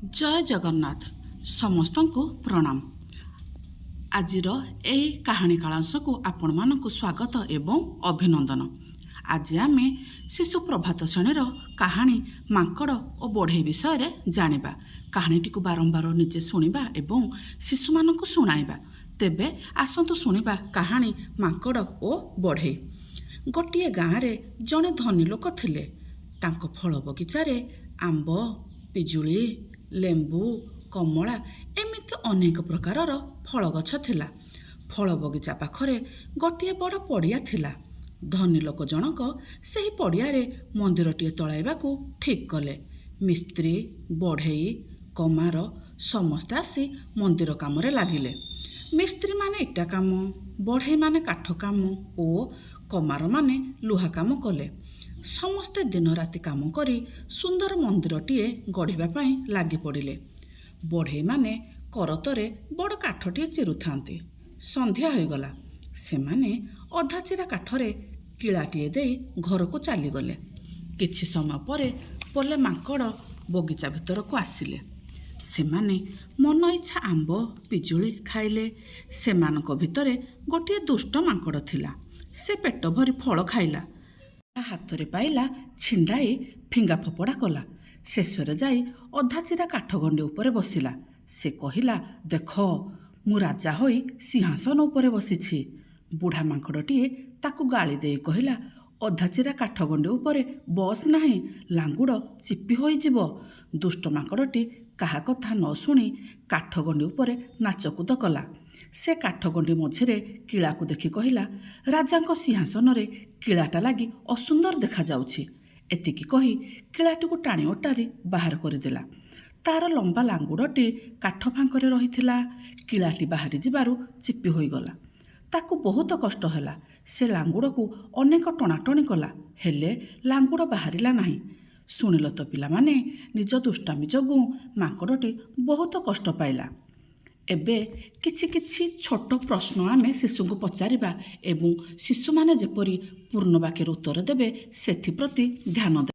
ଜୟ ଜଗନ୍ନାଥ। ସମସ୍ତଙ୍କୁ ପ୍ରଣାମ। ଆଜିର ଏହି କାହାଣୀ କାଳାଂଶକୁ ଆପଣମାନଙ୍କୁ ସ୍ୱାଗତ ଏବଂ ଅଭିନନ୍ଦନ। ଆଜି ଆମେ ଶିଶୁ ପ୍ରଭାତ ଶ୍ରେଣୀର କାହାଣୀ ମାଙ୍କଡ଼ ଓ ବଢ଼େଇ ବିଷୟରେ ଜାଣିବା। କାହାଣୀଟିକୁ ବାରମ୍ବାର ନିଜେ ଶୁଣିବା ଏବଂ ଶିଶୁମାନଙ୍କୁ ଶୁଣାଇବା। ତେବେ ଆସନ୍ତୁ ଶୁଣିବା କାହାଣୀ ମାଙ୍କଡ଼ ଓ ବଢ଼େଇ। ଗୋଟିଏ ଗାଁରେ ଜଣେ ଧନୀ ଲୋକ ଥିଲେ। ତାଙ୍କ ଫଳ ବଗିଚାରେ ଆମ୍ବ, ପିଜୁଳି, ଲେମ୍ବୁ, କମଳା ଏମିତି ଅନେକ ପ୍ରକାରର ଫଳ ଗଛ ଥିଲା। ଫଳ ବଗିଚା ପାଖରେ ଗୋଟିଏ ବଡ଼ ପଡ଼ିଆ ଥିଲା। ଧନୀ ଲୋକ ଜଣକ ସେହି ପଡ଼ିଆରେ ମନ୍ଦିରଟିଏ ତୋଳାଇବାକୁ ଠିକ୍ କଲେ। ମିସ୍ତ୍ରୀ, ବଢ଼େଇ, କମାର ସମସ୍ତେ ଆସି ମନ୍ଦିର କାମରେ ଲାଗିଲେ। ମିସ୍ତ୍ରୀମାନେ ଇଟା କାମ, ବଢ଼େଇମାନେ କାଠ କାମ ଓ କମାରମାନେ ଲୁହା କାମ କଲେ। ସମସ୍ତେ ଦିନରାତି କାମ କରି ସୁନ୍ଦର ମନ୍ଦିରଟିଏ ଗଢ଼ିବା ପାଇଁ ଲାଗି ପଡ଼ିଲେ। ବଢ଼େଇମାନେ କରତରେ ବଡ଼ କାଠଟିଏ ଚିରୁଥାନ୍ତି। ସନ୍ଧ୍ୟା ହୋଇଗଲା। ସେମାନେ ଅଧା ଚିରା କାଠରେ କିଳାଟିଏ ଦେଇ ଘରକୁ ଚାଲିଗଲେ। କିଛି ସମୟ ପରେ ପଲେ ମାଙ୍କଡ଼ ବଗିଚା ଭିତରକୁ ଆସିଲେ। ସେମାନେ ମନ ଇଚ୍ଛା ଆମ୍ବ, ପିଜୁଳି ଖାଇଲେ। ସେମାନଙ୍କ ଭିତରେ ଗୋଟିଏ ଦୁଷ୍ଟ ମାଙ୍କଡ଼ ଥିଲା। ସେ ପେଟ ଭରି ଫଳ ଖାଇଲା। ହାତରେ ପାଇଲା ଛିଣ୍ଡାଇ ଫିଙ୍ଗା ଫୋପଡ଼ା କଲା। ଶେଷରେ ଯାଇ ଅଧା ଚିରା କାଠଗଣ୍ଡି ଉପରେ ବସିଲା। ସେ କହିଲା, "ଦେଖ, ମୁଁ ରାଜା ହୋଇ ସିଂହାସନ ଉପରେ ବସିଛି।" ବୁଢ଼ା ମାଙ୍କଡ଼ଟିଏ ତାକୁ ଗାଳି ଦେଇ କହିଲା, "ଅଧା ଚିରା କାଠଗଣ୍ଡି ଉପରେ ବସ ନାହିଁ, ଲାଙ୍ଗୁଡ଼ ଚିପି ହୋଇଯିବ।" ଦୁଷ୍ଟ ମାଙ୍କଡ଼ଟି କାହା କଥା ନ ଶୁଣି କାଠଗଣ୍ଡି ଉପରେ ନାଚକୁଦ କଲା। ସେ କାଠଗଣ୍ଡି ମଝିରେ କିଳାକୁ ଦେଖି କହିଲା, "ରାଜାଙ୍କ ସିଂହାସନରେ କିଳାଟା ଲାଗି ଅସୁନ୍ଦର ଦେଖାଯାଉଛି।" ଏତିକି କହି କିଳାଟିକୁ ଟାଣି ଓଟାରି ବାହାର କରିଦେଲା। ତାର ଲମ୍ବା ଲାଙ୍ଗୁଡ଼ଟି କାଠ ଫାଙ୍କରେ ରହିଥିଲା। କିଳାଟି ବାହାରି ଯିବାରୁ ଚିପି ହୋଇଗଲା। ତାକୁ ବହୁତ କଷ୍ଟ ହେଲା। ସେ ଲାଙ୍ଗୁଡ଼କୁ ଅନେକ ଟଣାଟଣି କଲା, ହେଲେ ଲାଙ୍ଗୁଡ଼ ବାହାରିଲା ନାହିଁ। ଶୁଣିଲ ତ ପିଲାମାନେ, ନିଜ ଦୁଷ୍ଟାମି ଯୋଗୁଁ ମାଙ୍କଡ଼ଟି ବହୁତ କଷ୍ଟ ପାଇଲା। ଏବେ କିଛି କିଛି ଛୋଟ ପ୍ରଶ୍ନ ଆମେ ଶିଶୁଙ୍କୁ ପଚାରିବା ଏବଂ ଶିଶୁମାନେ ଯେପରି ପୂର୍ଣ୍ଣ ବାକ୍ୟରେ ଉତ୍ତର ଦେବେ, ସେଥିପ୍ରତି ଧ୍ୟାନ ଦେବା।